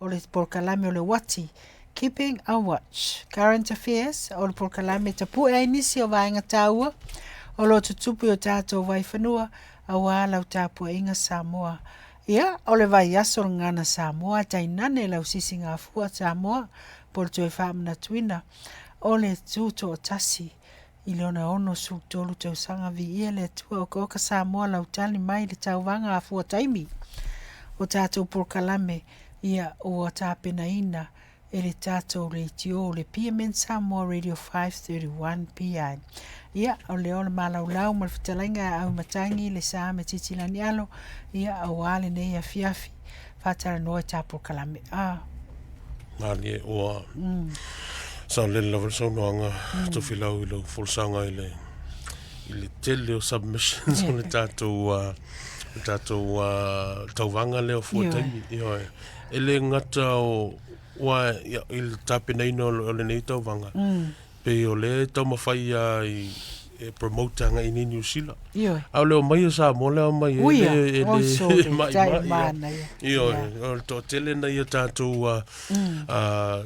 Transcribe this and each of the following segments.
O le polokalame o le uati, Keeping a Watch, Current Affairs, o le polokalame e tapue ai nisi o vaega tāua o lo o tutupu i o tātou vaifanua auā lau tapuaiga Samoa. Ia, o le vaiaso o le Gagana Samoa, tainane lau sisigafua Samoa, po o le toe faamanatuina o le Tutoatasi i lona 63 tausaga. Viia le Atua, okaoka Samoa lau tali mai i le tauvaga a fua taimi o tatou polokalame ia ua tapenaina e le tatou leitio le PMN Samoa Radio 531 PI. Ia, o lea o le malaulau ma le fetalaiga e Auimatagi le sa me Titilani Alo, ia, auā lenei afiafi faatalanoa i tā polokalame. Ah. Malie ua saolele lava le saunoaga Tofilau i lau folasaga i le i le tele o submissions o le tatou uh, le tatou uh, tauvaga lea o fua taimi. Ioe. E le gata o ua ia, i le tapenaina o lenei tauvaga pei o lea e taumafai lava i e promote agai i Niu Sila. Ioe. A o le omai o Samoa le omai e Uia, le e oi le so le ma'i tai ma'i a. manaia. Ioe, Yeah. o le toatele na ia tatou a a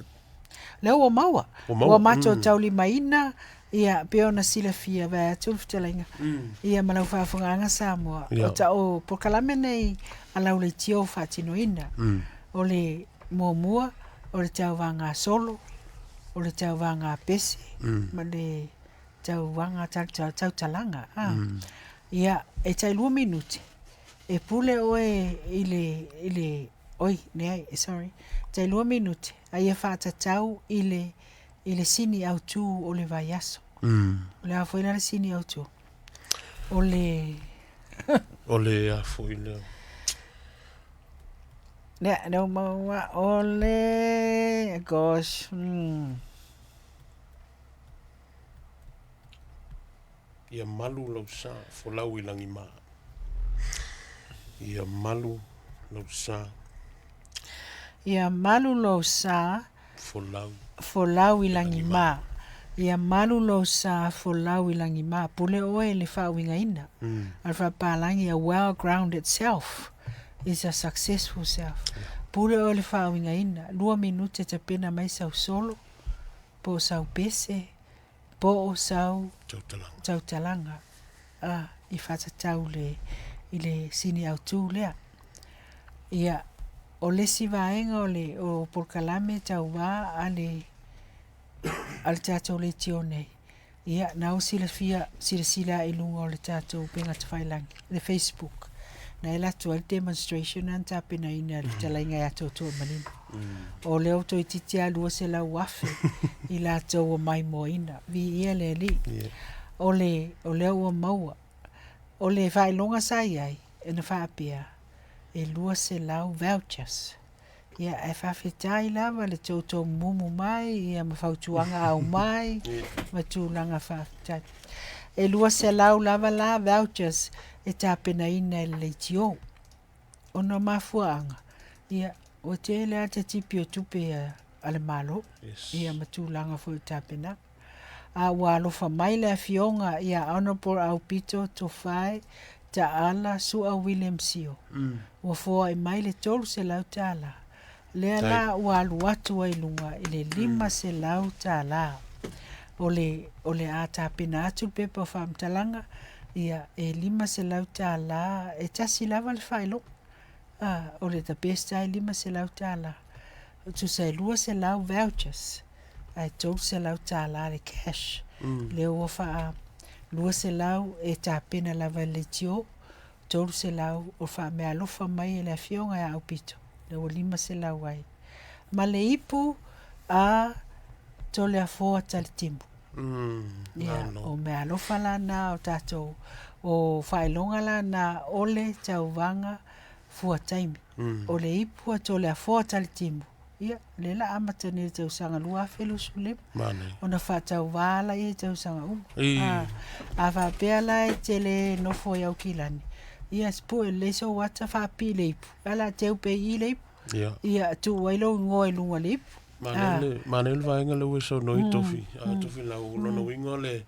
Lea ua maua. Ua maua, Ua matou taulimaina, ia, pei ona silafia vae atu le fetalaiga, ia ma lau faafofogaaga Samoa, o ta o polokalame nei a lau leitio faatinoina. O le muamua, o le tauvaga solo, o le tauvaga pese, ma le tauvaga tautalaga. Ia, e tai 2 minute, e pule oe i le, i le, oi, leai, sorry, tai 2 minute, a ia faatatau i le, i le sini autu o le vaiaso. O le a foi la le sini autu? O le... O le a foi lea? Lea, lea ua maua, o le, gosh, Ia malu lau sa, folau i lagima. Ia malu lau sa. Ia malu lou sa. Folau. Folau i lagima. Ia malu lou sa, folau i lagima. Pule oe i le faauigaina. A le faapalagi, a well grounded self is a successful self. Pule oe i le faauigaina. 2 minute tapena mai sau solo, po o sau pese, po o sau Tautalaga. tautalaga a, i faatatau le, i le sini autu lea. Ia, o le isi vaega o le o polokalame tauva a le, a le tatou leitio nei, ia, na ua silafia, silasila i luga o le tatou upega tafailagi, le Facebook, na e alu atu ai le demonstration lea na tapenaina e le fetalaiga ia Tootoomanino. O lea ua toeitiiti lava 200,000 i latou ua maimoaina. Viia le Alii. O le, o lea ua maua. O le faailoga sa i ai, na faapea, e 200 vouchers. Ia, ae faafetai lava le toutou mumu mai ia ma fautuaga aumai ma tulaga faafetai. E 200 lava la vouchers e tapenaina e le leitio. Ona o mafuaaga, ia, ua tele lava te tipi o tupe a le Malo, ia ma tulaga foi o tapenaga. A ua alofa mai le Afioga ia Honourable Aupito Tofae Taala Sua William Sio, ua foai mai le $300, lea la ua alu atu ai i luga i le $500. O le, o le a tapena atu le pepa o faamatalaga, ia, e $500, e tasi lava le faailoga, a, o le the best lava e $500, tusa e 200 vouchers ae $300 le cash. Lea ua faa 200 e tapena lava e le leitio, 300 o faameaalofa mai e le Afioga ia Aupito, lea ua 500 ai. Ma le ipu a Toleafoa Talitimu. Ia, o meaalofa la na o tatou, o faailoga la na o le tauvaga fua taimi. O le ipu a Toleafoa Talitimu, ia, lea la amata nei i le tausaga 2025. Manaia. Ona faatauvā laia i tausaga uma. I. A, a faapea la e te le nofo i Aukilani, ia pue lelei sou ata faapipii i le ipu, ae o le a teu pea i i le ipu. Ia. Ia, tuu ai lou igoa i luga o le ipu. Manaia le, manaia le vaega lea ua e saunoa ai Tofi, a Tofilau, o lona uiga o le.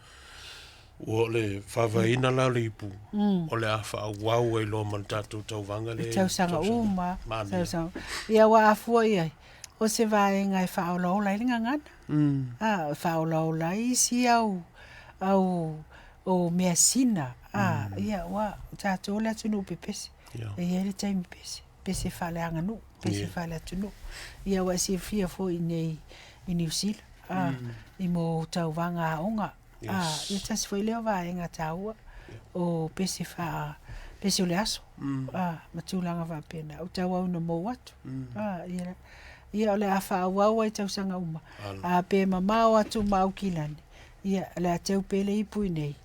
Ua o le faavaeina la o le ipu, o le a faaauau ai loa ma le tatou tauvaga lea i tausaga uma. Tausaga. Ia aua a fua i ai, o se vaega e faaolaola ai le gagana. A, e faaolaola ai isi au, au o measina. A, ia aua o tatou o le atunuu pepese. E i ai le taimi pese, pese faaleaganuu, pese faaleatunuu. Ia ua e silafia foi i inei i Niu Sila, a, i mo tauvaga aoga. A, ia tasi foi lea o vaega taua o pese faa, pese o le aso, a, ma tulaga faapena, ua tauau ina mou atu. A, ia, ia o le a faaauau ai i tausaga uma. A pe mamao atu ma Aukilani, ia o le a teu pea le ipu i inei,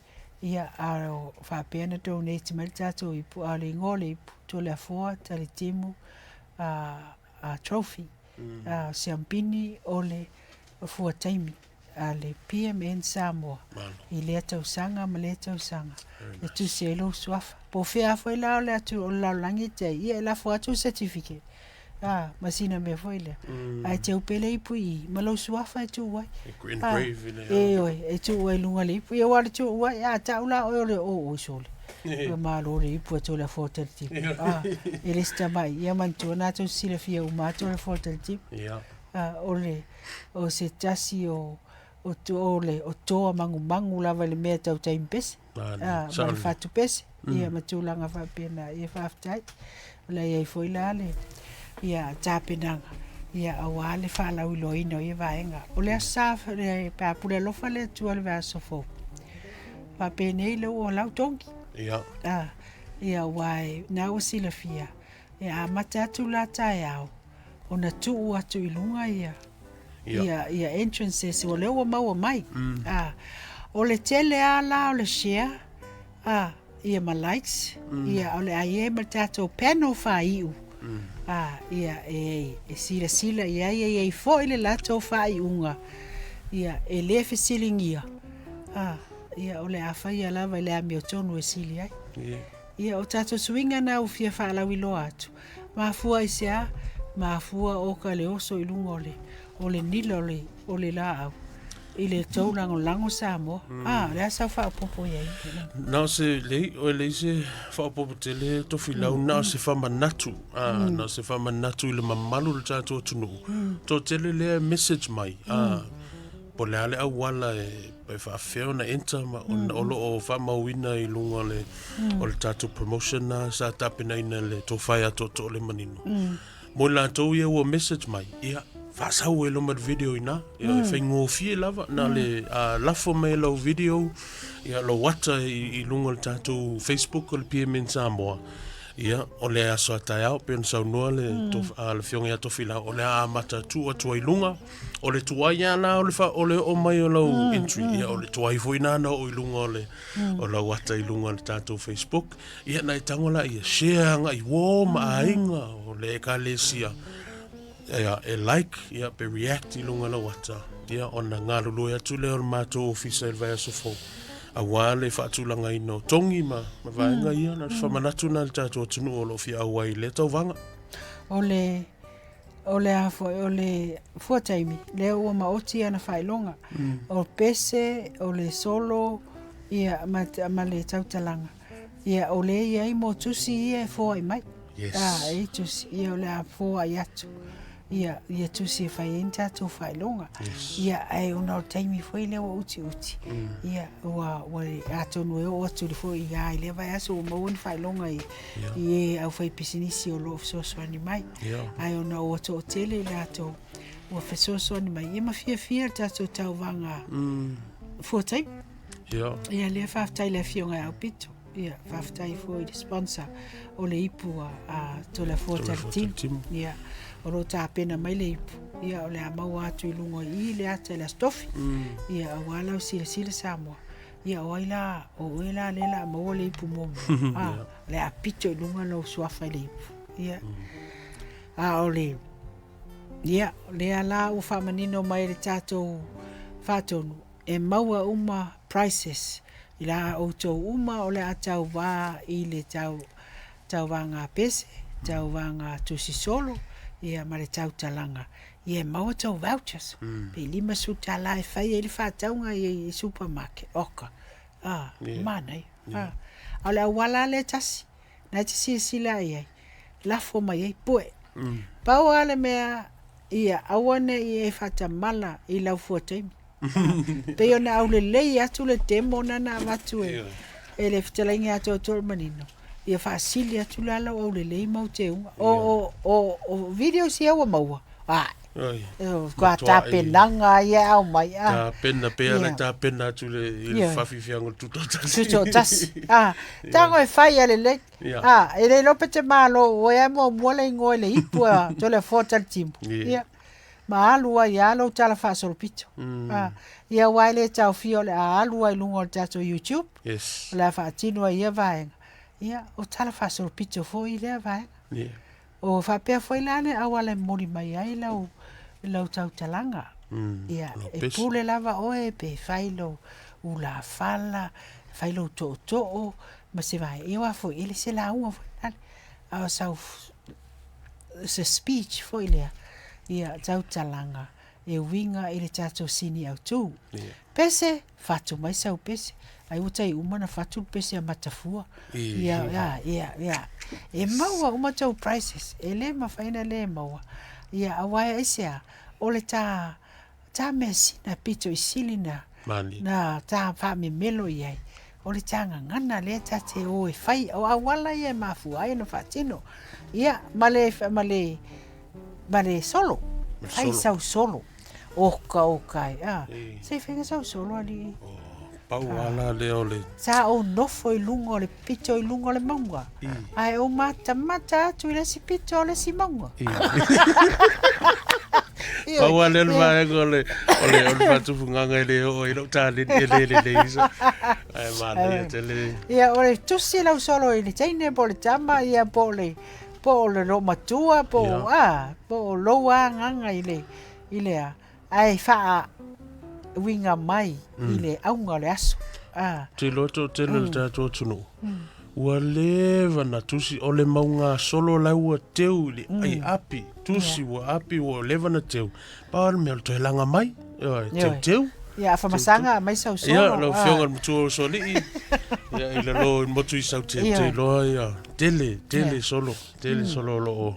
ia a o faapea ona donate mai le tatou ipu, a o le igoa o le ipu, Toleafoa Talitimu Trophy, a, siampini o le fuataimi a le PMN Samoa i lea tausaga ma lea tausaga e tusi ai lou suafa. Po o fea foi la o le atu o le lalolagi e te ai, ia e lafo atu le certificate, a, ma sina mea foi lea. Ae teu pea le ipu i i ma lou suafa e tuu ai. Ioe, e tuu ai i luga o le ipu. Ia aua o le tuu ai, a tau la oe o le o oi sole. Ua malo le ipu a Toleafoa Talitimu. A, e le se tamai. Ia manatua na tou silafia uma lava Toleafoa Talitimu. A, o le, o se tasi o, o, o le, o toa magumagu lava i le mea tau taimi pese. A, ma le fatu pese. Ia ma tulaga faapena. Ia faafetai. O le a i ai foi la le, ia, tapenaga, ia, aua le faalauiloaina o ia vaega. O le Aso Sa, pe a pule alofa le Atua i le vaiaso fou, faapenei lea ua lau togi. Ia. A, ia, aua e, na ua silafia, e amata atu la taeao, ona tuu atu i luga ia, ia, ia entrances, o lea ua maua mai. A, o le tele lava la o le share, a, ia ma likes, ia o le a i ai ma le tatou panel faaiu, a, ia e, e silasila i ai, e i ai foi le latou faaiuga, ia e le fesiligia, a, ia o le a faia lava i le amiotonu e sili ai. Ia o tatou suiga na ua fia faalauiloa atu, mafua i se a? Mafua oka le oso i luga o le, o le nila o le, o le laau i le tou lagolago Samoa. A, o le a sau faaopoopo i ai? Na o se, leai, e leai se faaopoopo tele Tofilau, na o se faamanatu, a, na o se faamanatu i le mamalu o le tatou atunuu. Toatele lea e message mai, a, po o le a le auala e, e faafefea ona enter ma ona o lo o faamauina i luga o le, o le tatou promotion na sa tapenaina e le Tofa ia Tootoolemanino. Mo i latou ia ua message mai, ia, faasau ai loa ma le video i ina. Ia, e faigofie lava, na o le lafo mai lau video, ia, lou ata i luga o le tatou Facebook o le PMN Samoa. Ia, o le aso a taeao, pei ona saunoa le le Afioga ia Tofilau, o le a amata tuu atu ai i luga. O le tuai lava la o le, o le oo mai o lau entry, ia, o le tuai foi lena na oo i luga o le, o lau ata i luga o le tatou Facebook. Ia, na e tago laia, share agai i uō ma aiga o le Ekalesia, ia, e like, ia, pe react i luga o lau ata, ia, ona galulue atu lea o le matou ofisa i le vaiaso fou, aua le faatulagaina o togi ma vaega ia, na o le faamanatu lena i le tatou atunuu o lo o fia auai i lea tauvaga. O le, o le a foi, o le fua taimi, lea ua maoti ana faailoga, o pese, o le solo, ia, ma, ma le tautalaga. Ia, o lea e i ai mo tusi ia e foai mai. Yes. A, e i tusi, ia o le a foai atu. Ia, ia tusi e fai ai ni tatou faailoga. Yes. Ia, ae ona o le taimi foi lea ua utiuti. Ia, ua, ua, atonu e oo atu foi ia i lea vaiaso ua maua ni faailoga i, Yeah. i e aufaipisinisi o lo o fesoasoani mai. Yeah. Ae ona ua toatele i latou ua fesoasoani mai, ia ma fiafia le tatou tauvaga fuataimi. Ia. Ia lea faafetai i le Afioga ia Aupito. Ia faafetai foi i le sponsor o le ipu a Toleafoa Talitimu. Ia o lo o tapena mai le ipu. Ia o le a maua atu i luga i i le ata i le Aso Tofi. Ia aua lau silasila Samoa. Ia o ai la, o oe la lea o le a maua le ipu muamua. A, o le a pito i luga lou suafa i le ipu. Ia. A o le ia, lea la ua faamanino mai e le tatou faatonu, e maua uma prices i la outou uma o le a tauva i le tau tauvaga pese, tauvaga tusi solo, ia ma le tautalaga. Ia e maua tou vouchers, pe $50 e fai ai le faatauga i supermarket, oka. A, manaia. A, a o le auala lava lea e tasi, na e te silasila i ai, lafo mai ai, pue. Pau lava le mea, ia aua ne i e faatamala i lau fua taimi. Pei ona aulelei atu le demo na na avatu e, e le fetalaiga ia Tootoomanino, ia faasili atu la lau aulelei ma ou teuga. O, o, o, o videos ia ua maua, ae, Oi. Kua tapenaga ia e aumai. Tapena pea le tapena atu le i le faafiafiaga o le tutoatasi. Tutoatasi. Ah, tago e fai a lelei. Ah, e le iloa pe te malo oe ae muamua le igoa i le ipu a Toleafoa Talitimu. Ia. Ma alu ai lava lou tala faasolopito. Ah, ia aua e le taofia o le a alu ai i luga o le tatou YouTube. Yes. O le a faatino ai ia vaega. Ia, o tala faasolopito foi lea vaega. Yeah. O faapea foi la le auala e momoli mai ai lau, lau tautalaga. Ia, Lau e pese. pule lava oe pe fai lou ulafala, fai lou tootoo, ma se vaega. Ia aua foi, e le se lauga foi lale, a o sau, se speech foi lea, ia, tautalaga e uiga i le tatou sini autu. Ia. Pese, fatu mai sau pese. Ai ua tai uma na fatu le pese a Matafua. Ia, ia, ia, ia. E maua uma tou prizes. E le mafai ona le maua. Ia, aua e aisea, o le ta, ta measina pito i sili na, Malie. na ta faamemelo i ai. O le ta gagana lea ta te o e fai. O auala ia e mafua ai ona faatino. Ia, ma le, ma le, ma le solo. Ma le Fai solo. sau solo. Oka oka e, a. Ei. Se i faiga sau solo alii. O, pau lava la lea o le... Sa ou nofo i luga o le pito i luga o le mauga. Ae ou matamata atu i le isi pito o le isi mauga. Ioe. Pau lava lea o le vaega o le, o le, o le faatufugaga e le oo ai lau taleni e le lelei sa. Ae manaia tele. Ia, o le tusi lau solo i le teine po o le tama, ia, po o le, po o le loomatua, po o, a, po o lou agaga i le, i le a, ae faa uiga mai i le auga o le aso. A. Ou te iloa toatele o le tatou atunuu, ua leva na tusi, o le maugasolo la ua teu i le i api, tusi ua api ua leva na teu, pau lava le mea o le toe laga mai, ioe, teuteu. Ia, afamasaga aumai sau solo. Ia, lau Afioga i le Matua o Usoalii, ia, i lalo i le motu i Saute, ou te iloa, ia, tele, tele solo, tele solo o lo o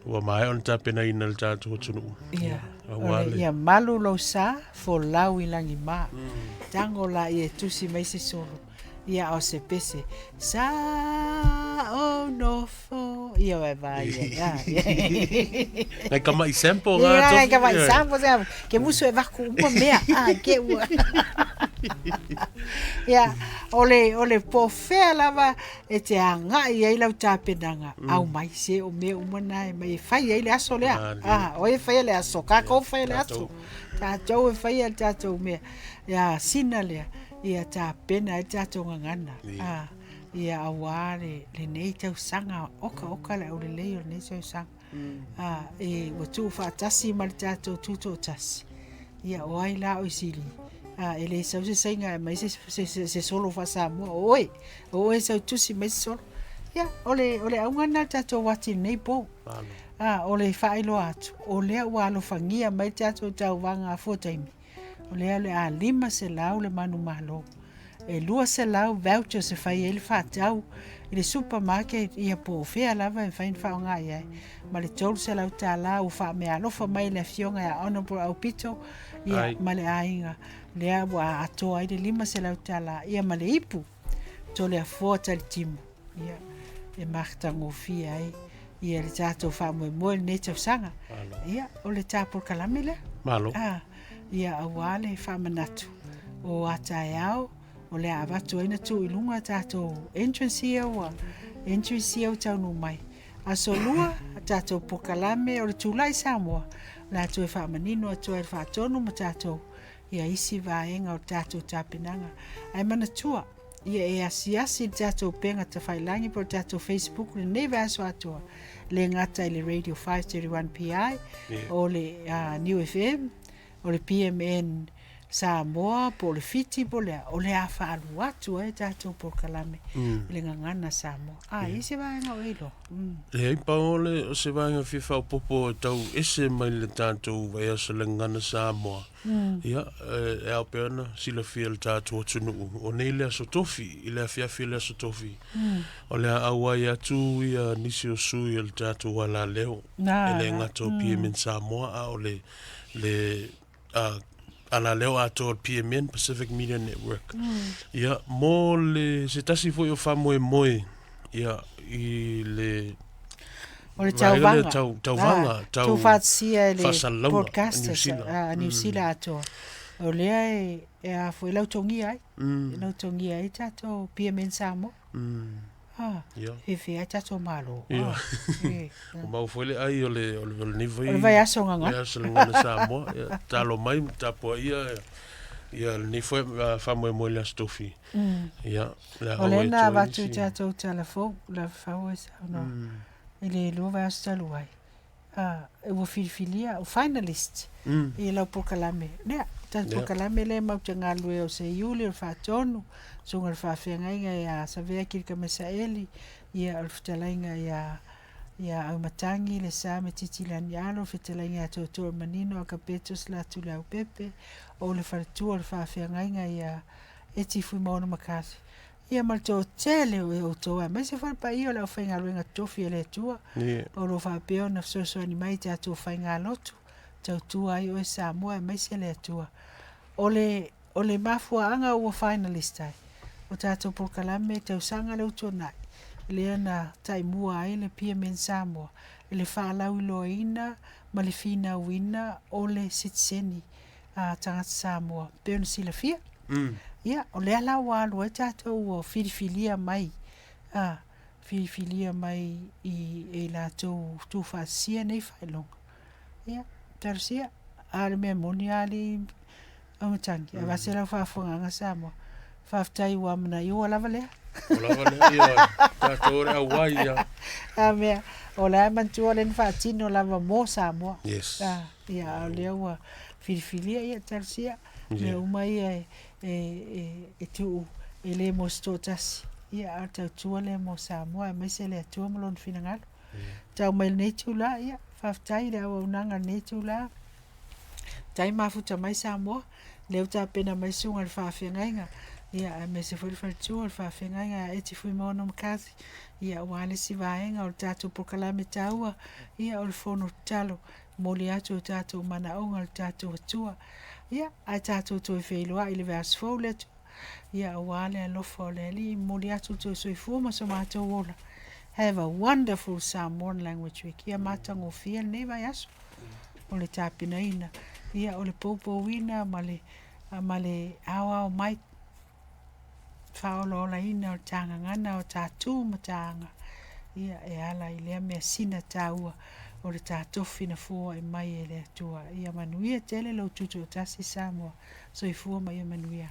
ua maea ona tapenaina e le tatou atunuu. Ia, Aua o le, le. ia malu lou sa, folau i lagima. Tago laia e tusi mai se solo. Ia, a o se pese, sa ou nofo. Ia, vai vai, ia, ia. Ngai kamaʻi sample nga Ia, ngai tofi. kamaʻi sample, sa, ke musu e vaku uma mea. Ah, ke ua. Ia, o le, o le po o fea lava e te agai ai lau tapenaga, aumai se o mea uma na e mai e fai ai le aso lea. Ah, Ah, o ai e faia le aso, kākou e faia le aso. Tatou. Tatou e faia le tatou mea. Ia, sina lea, ia tapena ai le tatou gagana. Ah, ia auā le, lenei tausaga, okaoka le aulelei o lenei tausaga. Ah, e ua tuufaatasi ma le tatou tutoatasi. Ia, o ai la o i sili? Ah, e le sau se saiga e aumai se, se, se, se solo faa-Samoa, o oe, o oe e sau tusi mai se solo. Ia, o le, o le auga lena o le tatou ati i lenei po. Ah, o le faailoa atu, o lea ua alofagia mai le tatou tauvaga a fuataimi, o lea o le a 500 le manumalo. E 200 vouchers e fai ai le faatau i le supermarket, ia po o fea lava e mafai ona faaaoga i ai, ma le 300 tala ua faameaalofa mai e le Afioga ia Honourable Aupito, ia, ma le aiga, lea ua atoa ai le 500 tala, ia ma le ipu Toleafoa Talitimu, ia, e matagofie ai ia le tatou faamoemoe i lenei tausaga. Ia, o le ta polokalame lea. Malo. Ah, ia auā le faamanatu o a taeao, o le a avatu ai na tuu i luga tatou entrance ia ua, entries ia ua taunuu mai. Aso Lua, a tatou polokalame o le Tulai Samoa, o le a toe faamanino atu ai le faatonu ma tatou ia isi vaega o le tatou tapenaga. Ae manatua, ia e asiasi i le tatou upega tafailagi po o le tatou Facebook lenei vaiaso atoa, e le gata i le Radio 531 PI, o le Niu FM, o le PMN. Samoa po o le Fiti po o le a, o le a faaalu atu ai tatou polokalame i le gagana Samoa. A, e i ai se vaega o e iloa? Leai, pau o le, o se vaega fia faaopoopo e tau ese mai le tatou vaiaso le gagana Samoa, ia, e ao pea ona silafia e le tatou atunuu, o nei le Aso Tofi, i le afiafi o le Aso Tofi, o le a auai atu ia nisi o sui o le tatou alaleo, e le gata o PMN Samoa, a o le, le alaleo atoa o le PMN, Pacific Media Network. Ia, mo le, se tasi foi o faamoemoe, ia, i le O le tauvaga. Tau, tauvaga, ah, tau tuufaatasia e le podcast a Niu Sila atoa. O lea e, e a foi lautogia ai. E lautogia ai tatou PMN Samoa. Ah, Ia. Fiafia ai tatou Malo. Ia. Ah, e. O mau foi le ai o le, o le, o lenei foi O le vaiaso gagana. Vaiaso le gagana Samoa. Ia, talo mai ma tapuaia ia lenei foi faamoemoe i le Aso Tofi. Ia, le a O lea auai na atu ai avatu i nisi. tatou tala fou, la fau e saunoa i le lua vaiaso talu ai. A, ua filifilia, o finalist i lau polokalame. Lea, tatou polokalame lea matou te galulue o Seiuli, o le Faatonu, Susuga i le Faafeagaiga ia Savea Kilika Mesaeli, ia o le fetalaiga ia ia Auimatagi Lesa Metiti Lanialo, le fetalaiga ia Tootoomanino Akapetus Latu Leaupepe, o le faletua o le Faafeagaiga ia Eti Fuimaono McCarthy. Ia ma le toatele o outou aemaise foi le paia o le aufaigaluega totofi a le Atua o lo o faapea ona fesoasoani mai i tatou faigalotu, tautua ai oe Samoa aemaise le Atua. O le, o le mafuaaga ua finalist ai o tatou polokalame tausaga lea ua tuanai, lea na taimua ai le PMN Samoa i le faalauiloaina ma le finauina o le sitiseni a tagata Samoa pei ona silafia. Ia, o lea la ua alu ai tatou ua filifilia mai, a, filifilia mai i, e i latou tuufaatasia nei faailoga. Ia, talosia, a o le mea moni lava alii Auimatagi, avase lau faafofogaaga Samoa. Faafetai ua amanaia, ua lava lea. Ua lava lea, ia, tatou o le auai, ia. A mea, o la e manatua lea na faatino lava mo Samoa. Yes. A, ia, a o lea ua filifilia, ia, talosia, mea uma ia e, e, e, e tuu, e le mo se toatasi. Ia, a o le tautua lea mo Samoa, aemaise le Atua ma Lona finagalo. Tau mai lenei itula, ia, faafetai i le auaunaga i lenei itula. Tai mafuta mai Samoa, lea ua tapena mai susuga i le faafeagaiga, ia, aemaise foi le faletua o le faafeagaiga ia Eti Fuimaono McCarthy, ia, aua le isi vaega o le tatou polokalame taua, ia, o le fono tatalo, momoli atu o tatou manaoga i le tatou Atua. Ia, ae tatou toe feiloai i le vaiaso fou le Atua, ia, aua le alofa o le Alii, momoli atu lo outou soifua ma so matou ola. Have a wonderful Samoan Language Week. Ia matagofie lenei vaiaso. O le tapenaina, ia, o le poupouina ma le, ma le aoao mai, faaolaolaina o le ta gagana o ta tu ma ta aga, ia, e ala i lea measina taua o le ta tofi na foai mai e le Atua. Ia manuia tele lou tutoatasi Samoa. Soifua ma ia manuia.